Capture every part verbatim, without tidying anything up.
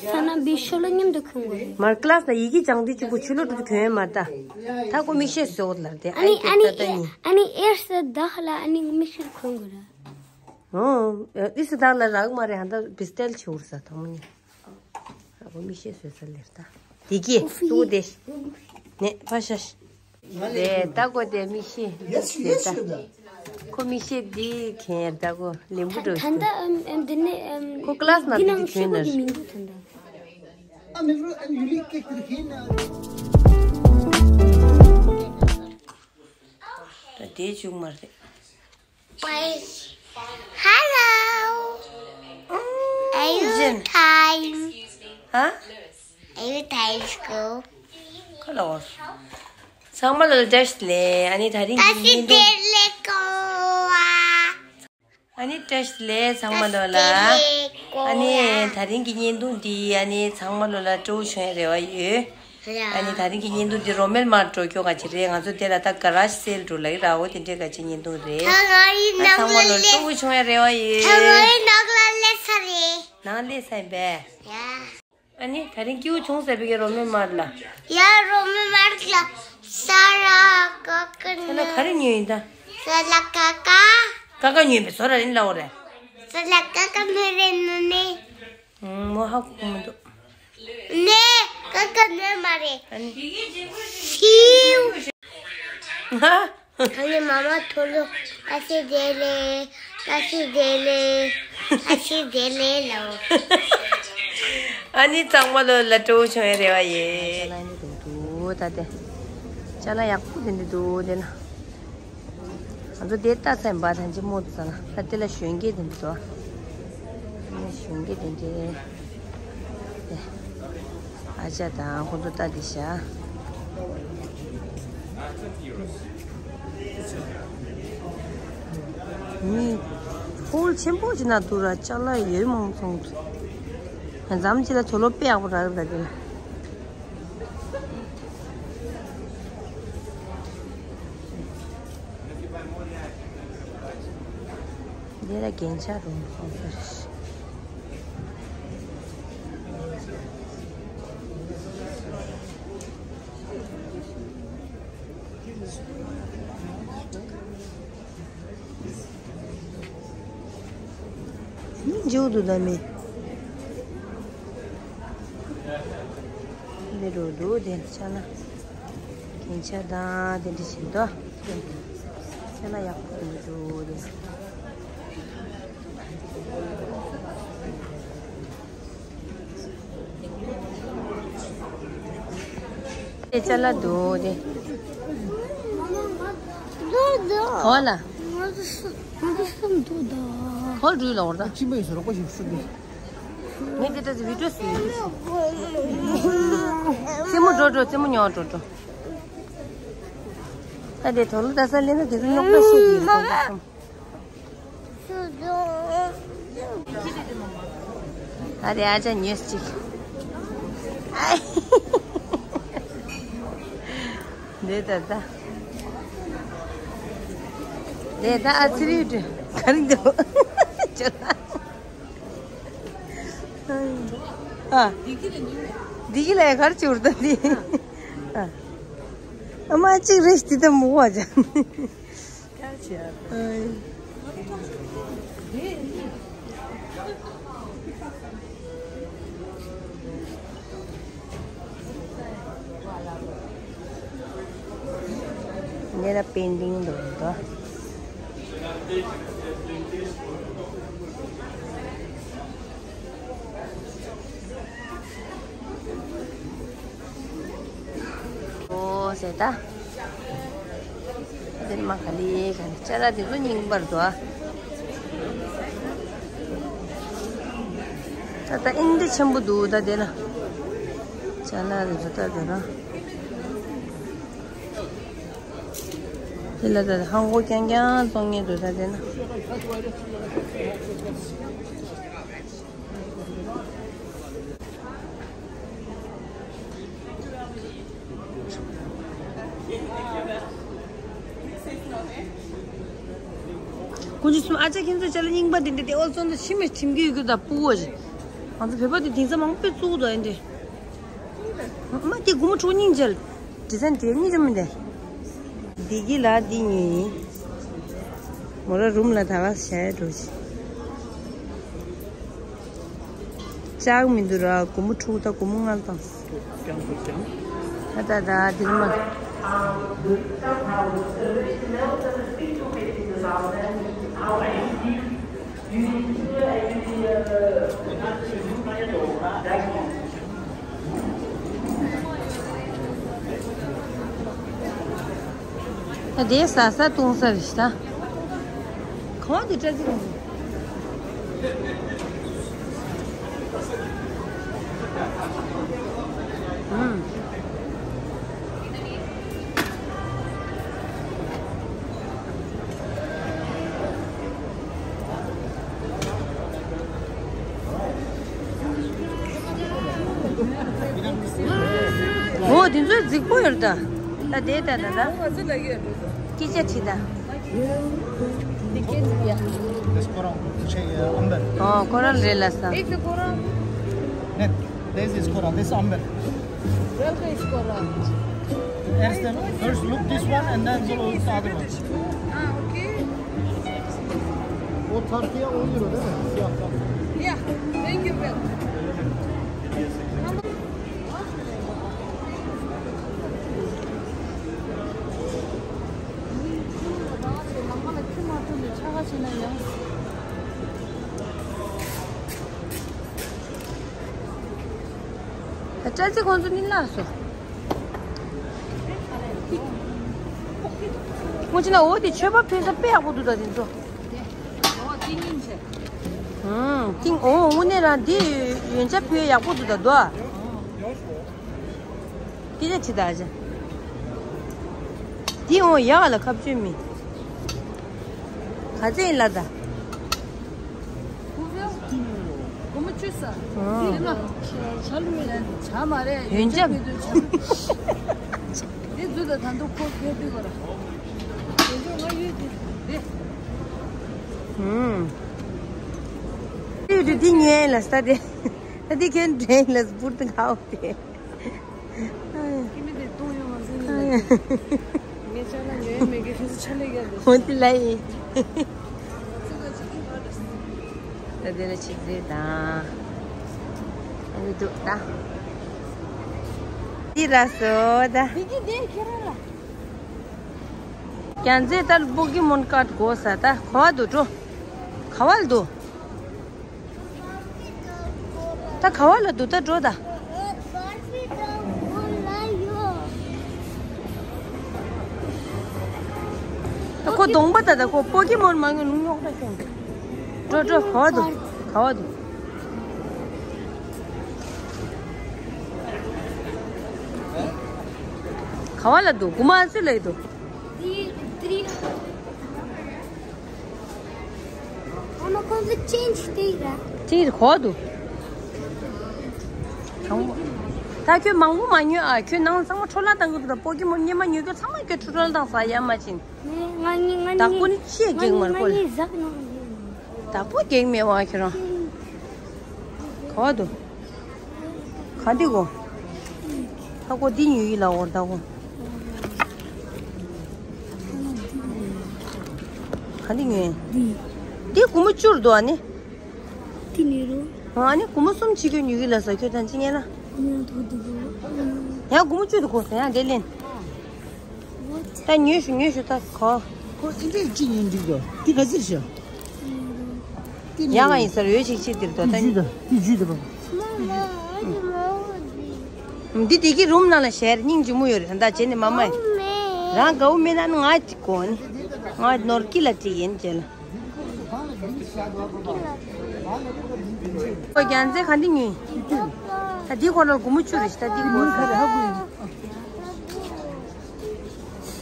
ས་ན་བི་ཤོ་ལ་མཉམ་དུ་ཁོང་དགོས་རེད། མར་ཀླ་སི་ན་ཡི་གེ་སྦྱང་དུས་གཅིག་པུ་ཆུ་ལོ་འགྲོ་དུས་གྱོན་ཡོད་མ་རེད་ད། ད་ཁོ་མིག་ཤེལ་བཟོ་ལ་རེད་དེ། ཨ་ནི་ཨ་ནི་ད་ད་ནི། ཨ་ནི་ཨེར་སི་དག་ལ་ཨ་ནི་མིག་ཤེལ་ཁོང་དགོས་རེད། ཨོ། ཨེར་སི་དག་ལ་རག་མ་རེད། ཧ་ད་བི་སི་ཊེལ་བྱེད་འུར་ས་ཐང་མོ་ནི། ཨ་ཁོ་མིག་ཤེལ་བཟོ་ས་ལེར་ད། དེ་གི་ཨོ་ཕི། ཏུ་དེ། ནེ་ཕ་ཤ་ཤ། རེད་ད། ཁོ་དེ་མིག་ཤེལ། ཡེ་སི་ཡེ་སི་ད། ཁོ་མིག་ཤེལ་འདི་གྱོན་ཡོད་ད། ཁོ་ལེན་བུ་འགྲོ་ད་ད་ཨམ་ཨམ་འདི་ནས་ཨམ། ཁོ་ཀླ་སི་ན་འདི་འདི་གྱོན་ན་རེད། མི་འདུག་ད་ད། ད་དེ་བཅུག་མ་རེད། Hello. Are you Jin. Time? Huh? Are you time school? Hello. ཚང་མ་ལོ་ལ་བཀྲ་ཤིས་བདེ་ལེགས། ཨ་ནི་ད་རིང་གི་བཀྲ་ཤིས་བདེ་ལེགས་གོ་ཨ། ཨ་ནི་བཀྲ་ཤིས་བདེ་ལེགས་ཚང་མ་ལོ་ལ། བཀྲ་ཤིས་བདེ་ལེགས་གོ་ཨ། ཨ་ནི་ད་རིང་གི་བརྙན་ཐུང་འདི་ཨ་ནི་ཚང་མ་ལོ་ལ་སྤྲོ་བོ་བྱུང་ཡ་རེ་བ་ཡོད། ཨ་ནི་ད་རིང་གི་བརྙན་ཐུང་འདི་རོ་མེལ་མར་འགྲོ་སྐྱོ་ག་ཅི་རེད། ང་ཚོ་དེ་ལ་ད་ག་ར་ཤི་སེལ་འགྲོ་ལ་ཡི་ར་འོ་དེ་འདྲས་ག་ཅི་བརྙན་ཐུང་རེད། ད་ཚང་མ་ལོ་སྤྲོ་བོ་བྱུང་ཡ་རེ་བ་ཡོད། ད་ང་ཡི་ནང་ལ་སླེབས་ས་རེད། ནང་སླེབས་ས་ཡིན་པས། ཡ། ཨ་ནི་ད་རིང་སྐྱིད་པོ་བྱུང་ཟེར་བའི་རོ་མེལ་མར་ལ། ཡ་རོ་མེལ་མར་ལ་ས་ར་ཀ་ཀ་ས་ལ་ག་རེ་ཉོས་ཡིན་ད། ས་ལ་ཀ་ཀ་ཀ་ཀ་ཉོས་པའི་བཟོ་ར་ཡིན་ལ་འོ་རེད། ས་ལ་ཀ་ཀ་མི་རེད་ནོ་ནི། ཨུམ། མོ་ཧ་གོ་མི་འདུག་ནས་ཀ་ཀ་ནས་མ་རེད། ཨ་ནི། ཤིའུ། ཧ། ཨ་ནི་མ་མ་ཐོ་ལོ། ཨ་ཤི་དེ་ལེ། ཨ་ཤི་དེ་ལེ། ཨ་ཤི་དེ་ལེ་ལོ། ཨ་ནི་ཚང་མ་ལོ་ལ་སྤྲོ་བོ་བྱུང་ཡ་རེ་བ་ཡོད། ད་དེ། ཅ་ལག་ཡག་པོ་དེ་འདྲ་འདུག་དེ་ན། ང་ཚོ་དེ་ལྟ་ཚན་པ་དང་ཅི་མོ་ཚ་ལ་ད་དེ་ལ་གཞོན་སྐྱེས་དེ་འདྲ་འདུག་གཞོན་སྐྱེས་དེ་འདྲ་དེ་ཨ་ཅག་དང་ཁོ་ཚོ་ལྟ་དེ་བཞག་མི་ཧོལ་ཆེན་པོ་ཅིག་ན་འདུག་ར། ཅ་ལག་ཡོད་མང་སོང་། ང་ཚོ་ཅི་ལ་ཚོ་ལོ་དཔེ་ཡག་པོ་རག་ར་དེ་ལ། འདི་ལ་རྒྱན་ཆ་རུང་སོང་ཟེར། མི་འཇུག་ཏུ་ད་མི། འདི་རུ་འདུག་དེ་ཆ་ན། རྒྱན་ཆ་དང་དེ་འདྲ་བྱེད་དོ། ཆ་ན་ཡག་པོ་མི་འདུག་དེ། དེ་ཅ་ལག་འདུག་དེ། འོ་ལ། ཧོ་འགྲུལ་ལ་འོར་ད། ཅི་མ་ཡིན་ཟེར་རོགས་པ་ཞིག་སུ་འདུག་ངས་དེ་ལྟ་ཙི་བི་ཌིའོ་སུ་ཡིན། རྩེད་མོ་འགྲོ་འགྲོ། རྩེད་མོ་ཉོ་འགྲོ་འགྲོ། ད་དེ་དོ་ལོ་ད་ས་ལེན་ན་དེ་ཚོ་རྙོག་དྲ་བཤད་ཀྱི་ཡོད་ཁོང་ཚོ་གསུམ། ཨ་རེ་ཨ་ཅག་ཉོས་ཅིག་འདི་ད་ད། འདི་ད་ཨ་ཙི་རི་འདྲ་ག་རེ་འདུག་ཅོ་ལ། ཨ། འདི་གི་ལ་གར་བྱུར་ད་འདི། ཨ། ཨ་མ་གཅིག་རེ་ཞིག་འདི་ད་མུ་བ་ཅང་། ངེད་ལ་པེན་ཏིང་འདུག་འདུག་ཨོ་ཟེར་ད། དེ་མ་ག་ལེ་ག་ལེ་ཅ་ལག་དེ་ཚོ་རྙིང་པར་འདུག་ད་ད་ཨིན་དེ་ཆེན་པོ་འདུག་ད་དེ་ན་ཅ་ལག་དེ་ཚོ་ད་དེ་ན་དེ་ལ་ད་ཧང་གོ་རྐྱང་རྐྱང་བཙོང་ངེ་འདུག་ད་དེ་ན། ཁོང་ཚོ་གསུམ་ཨ་ཅག་ཁྱེད་ཚོ་ཅ་ལག་རྙིང་པ་འདི་འདྲ་དེ་ཨོ་ཚོ་འདི་ཕྱི་མི་ཁྲིམས་ཀྱི་ཡོད་གི་ད་སྤུ་བོ་ཞིག་ང་ཚོ་བོད་པ་དེ་དེང་སང་མང་པོ་བཙུགས་འདུག་ཨེ་འདྲ། མ་དེ་སྒོར་མོ་ཁྲི་སྙིང་རྗེ། ཌི་ཛའིན་དེ་སྙིང་རྗེ་མི་འདུག་འདི་གི་ལ་འདི་ཉོས་ཡིན། མོ་ར་རུམ་ལ་ད་ག་བྱས་འགྲོ་ཞིག་ལྕགས་མི་འདུག་ར། སྒོར་མོ་དྲུག་དང་སྒོར་མོ་ལྔ་བཏང་། ད་ད་ད་འདིར་མ། ད་དེ་ཟ་ས་བཏུང་ས་རེད་ཤག་གང་དུ་བཀྲ་ཤིས་ལ། ཨུམ། འོ་དེ་ཚོ་རྫིག་པོ་ཡོད་ད། ད་དེ་ད་ད་ད། སྐད་ཆ་དྲིས་ད། འདི་སྐད་ཆ་ཡ། This coral, che, uh, amber. ཨོ་ཁོ་རང་རེད་ལ་ས། Take the coral. No, this is coral, this amber. Welcome is coral. Ask them, first look this one and then go look the other one. Ah, okay. वो थर्टी है, वो ज़ीरो है ना? या। Yeah, thank you, well. ད་ཅ་ཚི་ཁོང་ཚོ་ནི་ལགས་སོ། ཁོང་ཅི་ན་འོ་དེ་མཆོད་པ་ཕུལ་ས་དཔེ་ཡག་པོ་འདུག་ད་དེ་ཚོ། ཨང་། ཏིང་འོ་དངོས་གནས་རང་འདི་ཡོན་ཆབ་ཕུལ་ཡག་པོ་འདུག་ད་དོ། སྐད་ཆ་དྲིས་ད་ཅི། འདི་འོ་ཡག་ལ་ཁ་བཅོས་མི། ག་ཚད་ཡིན་ལ་ད། སྒོར་མོ་བཅུ་ས། ཨང་། ཡིན་ན། ཇ་ལུ་ཡིན་ན་ཇ་མ་རེད། ཡོན་ཆབ། དེ་འཛུལ་ད་ད་འདུག་ཁོ་ཁྱེར་དུས་གོ་ར། ཡོན་ཆབ་ང་ཡོད་དེ་རེད། ཨང་། དེ་དུས་འདི་ཉལ་ལ་ས་དེ། ད་འདི་ཁྱེད་འདྲེན་ལ་སྦུར་དུ་ཁ་འོག་དེ། ཁྱིམ་མི་དེ་གཏོང་ཡོང་བ་ཟེར་ནས་ལབ་ཀྱི། ངས་ཅག་ལ་ཉོས་མེད་ཀྱི་ཁྱེད་ཚོ་ཆ་ལས་ཀྱང་འདུག་འོ་དེ་ལ་ཡིན། ད་དེ་ལ་ཆིག་རེད་ད། ཨ་ནི་འདུག་ད། འདི་ར་སོ་ད། འདི་གི་འདི་ཁྱེད་རང་ལ། རྒྱལ་མཚན་ད་པོ་ཀི་མོན་ཀར་དགོས་ས་ད་ག་བ་འདུག་འགྲོ། ག་བ་ལ་འདུག་ད་ག་བ་ལ་འདུག་ད་འགྲོ་ད། ད་ཁོ་གདོང་པ་ད་ད་ཁོ་པོ་ཀི་མོན་མ་ངན་ནུ་ཉོག་ད་ཤོང་། འགྲོ་འགྲོ་ག་བ་འདུག་ག་བ་འདུག་ག་བ་ལ་འདུག་གུ་མ་ཨ་ཚོད་ལ་ཡི་འདུག་ཨ་མ་ཁོང་ཚོ་ཅན་ཅི་སྟེ་ར། ཅི་གོ་འདུག་ད་ཁྱོད་མང་པོ་མ་ཉོས་ཨ། ཁྱོད་ནང་ཚང་མ་འཕྲོ་བརླག་བཏང་གི་འདུག་ད་པོ་ཀི་མོན་སྙེ་མ་ཉོས་ཁྱོད་ཚང་མ་ཁྱོད་འཕྲོ་བརླག་བཏང་ས་ཡ་མ་ཅིན། ང་ནི་ང་ནི་བདག་པོ་ནི་ཅི་ཡང་གེགས་མ་རེད་ཁོ་ལ། ང་ནི་ཟག་ནང་། བདག་པོ་གེགས་མེད་བ་ཁྱོད་རང་། གོ་འདུག་ག་འདི་གོ། ཧ་གོ་འདི་ཉོས་ཡིན་ལ་འོར་ད་གོ། ག་འདི་ཉོས། འདི། འདི་སྒོར་མོ་བཅུ་རུ་འདུག་ཨ་ནི། འདི་ཉོས་རུ། ཨ་ནི་སྒོར་མོ་གསུམ་ཕྱི་ཁྱོད་ཉོས་ཡིན་ལ་ཟ་ཁྱོད་དང་ཅི་ཉན་ལ། ཡང་སྒོར་མོ་བཅུ་འདུག་གོ་ཟ་ཡང་འདི་ལེན། ད་ཉོས་ཤོག་ཉོས་ཤོག་ད་གོ། ཁོ་ཨིན་དྲེ་གཅིག་ཡིན་འགྲིག་གོ། འདི་ག་ཚོད་ཤོག་ཡ་ང་ཡིན་ཟེར་ཡོད་ཅིག་ཅིག་དེར་དོ་ད། འདི་འདི་དེ་གི་རུམ་ནང་ལ་ཞེར་སྙིང་རྗེ་མོ་ཡོད་རེད་ད་བྱས་ནས་མ་མ་ཡིན། རང་དགའ་བོ་མེད་ན་ང་ཅིག་གོ་ནི། ང་ནོར་སྐྱིད་ལ་ཅིག་ཡིན་བྱས་ལ། ཁོ་རྒྱལ་མཚན་ག་འདི་ཉོས། ད་འདི་ཁོ་ལ་སྒོར་མོ་བཅུ་རེད་ད་འདི་གོ་ས། ཁ་རེ་ཧ་གོ་ཡིན།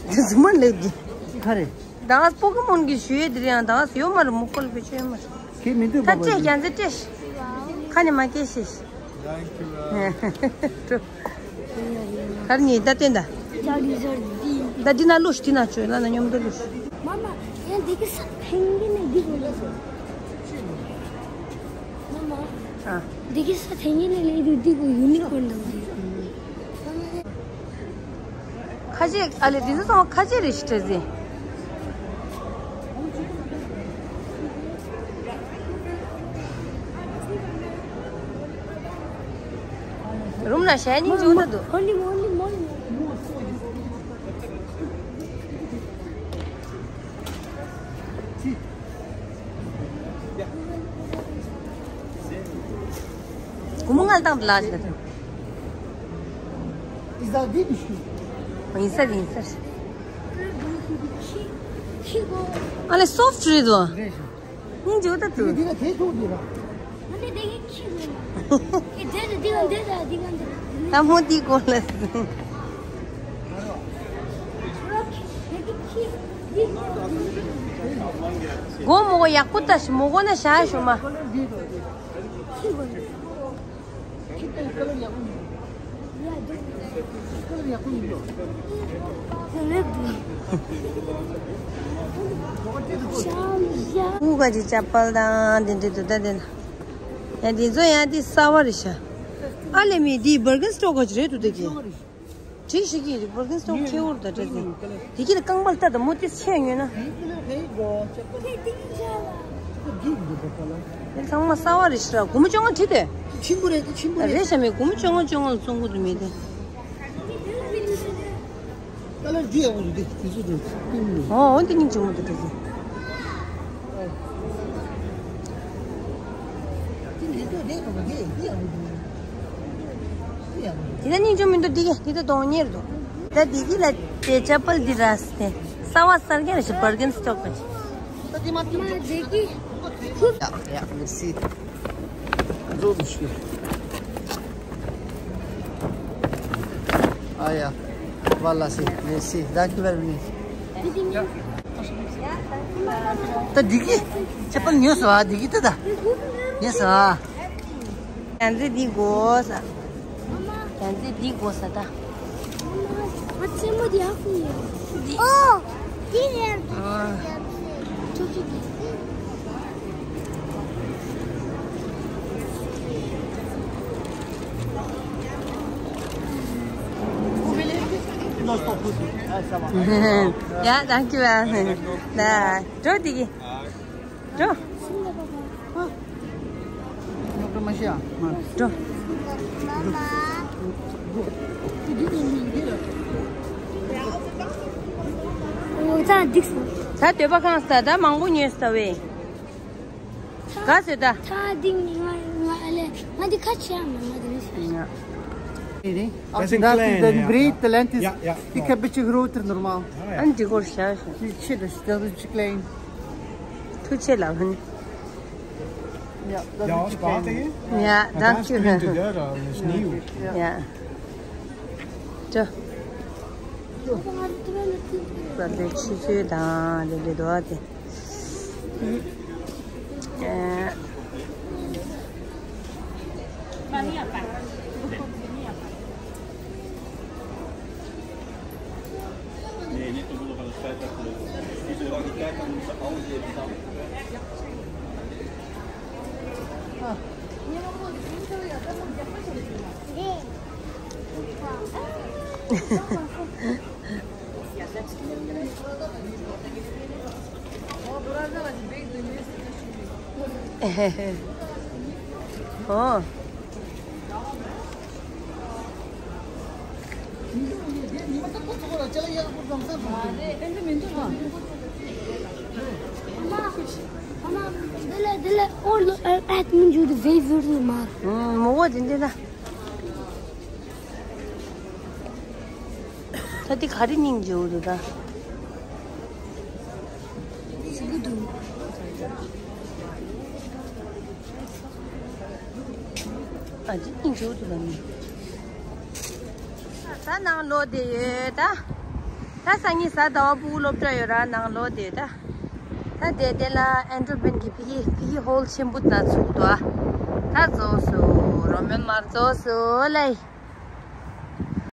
འདི་རྫུན་མ་ལེགས་ཀྱི། ཁ་རེ། ད་པོ་ཀི་མོན་གྱི་ཞུ་ཡས་དེ་རེད་ཡང་ད་ཡོད་མ་རེད་མུ་ཁོལ་གྱི་ཆོས་མ་རེད། ཁྱེད་མི་འདུག་ད་པ་པོ་སྤྲད་ཀྱི། རྒྱ་མཚན་སྤྲད་ཤིག་ཁ་ནས་མ་སྐྱེ་ཤིག་གར་ཉིད་ད་བསྟན་ད། ད་འདི་ན་ལུས་འདི་ན་བཅོས་ལ་ན་མཉམ་དུ་ལུས། མ་མ་ཡང་འདི་གི་ས་ཕན་གི་ནས་འདི་གོ་ལ་སོ། མ་མ། ཨ། འདི་གི་ས་དེ་ཉིད་ནས་ལས་དུས་འདི་གོ་ཡུ་ནི་ཀོརན་དང་འདི། ཁ་ཆེ་ཨ་ལེ་འདི་ཚོ་ཚང་མ་ཁ་ཆེ་རེད་ཤི་ཏྲ་ཟེ། རུམ་ན་ཞལ་སྙིང་རྗེ་པོ་འདུག་ཧོ་ལི་མོ་ལི་མོ་ལི་མོ། སྒོར་མོ་ལྔ་བཏང་དུ་ལ་ཞིག་ད། ཡིན་ས་ཡིན་ས། ཨ་ལེ་སོབ་ཊི་རེད་དོ། སྙིང་རྗེ་པོ་ད་དུ། ད་མོ་དེའི་སྐོར་ལ། སྒོར་མོ་གོ་ཡག་པོ་ལྟ་ཞིག་མོ་གོ་ན་བཞག་ཞོག་མ། ཀུ་ག་ཅི་ཅ་པལ་དང་དེ་འདྲ་འདུག་ད་དེ་ན། ཡང་དེ་ཚོ་ཡང་དེ་གསར་པ་རེད་ཤག་ཨ་ལེ་མི་དེ་བར་གན་སི་ཊོར་ག་ཅི་རེད་འདུག་ད་གི། བྲིས་ཤིག་གི་རི་བར་གན་སི་ཊོར་ཁེ་འུར་དང་འདྲ་ཟིན། དེ་གི་ལ་རྐང་པ་ལྟ་དང་མོ་དེ་ཆད་ཉོས་ན། དེ་ཚང་མ་གསར་པ་རེད་ཤག་ར་སྒོར་མོ་བཅོ་ལྔ་བྲིས་ཏེ། ཆེན་པོ་རེད་དེ་ཆེན་པོ་རེད། རེད་ཤག་མི་སྒོར་མོ་བཅོ་ལྔ་བཅོ་ལྔ་ལ་བཙོང་གི་འདུག་མི་དེ། ད་ལ་འདི་ཡག་པོ་འདུག་དེ་དེ་ཚོ་འདུག་ཨོ་འོ་འདི་སྙིང་རྗེ་མོ་འདུག་དེ་ཚོ། དེ་འདི་ཚོ་རེད་དོ་དེ་འདི་ཡག་པོ་འདུག་དེ་ཡག་པོ་འདུག་དེ་ད་སྙིང་རྗེ་མོ་མི་འདུག་འདི་གི་འདི་ད་གདོང་ཉེར་འདུག་ད་འདི་གི་ལ་དེ་ཅ་པལ་འདི་ར་སི་དེ་གསར་པ་གསར་རྐྱང་རེད་ཤག་བར་གན་སི་ཊོར་ག་ཅི། ད་དེ་མ་ཐུབ་ཐུབ་ཡ་ཡ་མེར་སི། འགྲོ་མི་ཤེས། ཨ་ཡ། ཝ་ལ་སི། མེར་སི། Thank you very much. ད་འདི་གི་ཅ་པལ་ཉོས་སོང་ཨ། འདི་གི་ད་ད་ཉོས་སོང་ཨ། ཡང་ཚེ་འདི་དགོས་ས། ཡང་ཚེ་འདི་དགོས་ས་ད། ཨ་ཚེ་མོ་འདི་ཧ་གོ་ཡོད། འདི། ཨོ། འདི་རེད། ཨ། ཐུགས་རྗེ་ཆེ། ཡ། Thank you. ན། འགྲོ་འདི་གི། འགྲོ། འགྲོ། འོ་ད་འགྲིག་སོང་། ད་འདོད་པ་གང་ས་ད་མང་པོ་ཉོས་ས་བས། ག་ཟེར་ད། ད་འདི་ང་ང་ཨ་ལེ་ང་འདི་ཁ་ཆེ་ཨ་མ་ང་འདི་མི་ཤེས། Als je dat is, dan breed de lengte is, ja, ja, ik heb een beetje groter normaal. Ah, ja. En die wordt juist. Die shit is, dat is klein. Doet je lachen. Ja, dat is een beetje klein. Ja, dank je wel. Ja. Ja. Zo. Dat is zo dan, de, de, de, de. ཨོ། འདི་ལ་འདི་ལ་ཨོ་ལོ་ཨ་ཨ་མི་འཇུ་དུ་བེ་བུར་ནི་མ། ཨུམ། མོ་བོ་དེ་འདི་ན། ད་འདི་ག་རེ་སྙིང་རྗེ་བོ་འདུག་ད། ཞེ་པོ་འདུག་ཨ་ཅེ་སྙིང་རྗེ་བོ་འདུག་ད་ནི། ད་ནང་ལོག་བསྡད་ཡོད་ད། ད་སང་ཉིན་གཟའ་ཟླ་བ་ཕྲུ་གུ་སློབ་གྲྭ་ཡོད་ར་ནང་ལོག་བསྡད་ཡོད་ད། ད་དེ་དེ་ལ་ཨན་ཌྲོ་བན་གྱི་ཕི་གི་ཕི་གི་ཧོལ་ཆེན་པོ་ན་ཚུགས་འདུག་ཨ། ད་རྫོགས་སོ། རོ་མན་མར་རྫོགས་སོ་ལེ།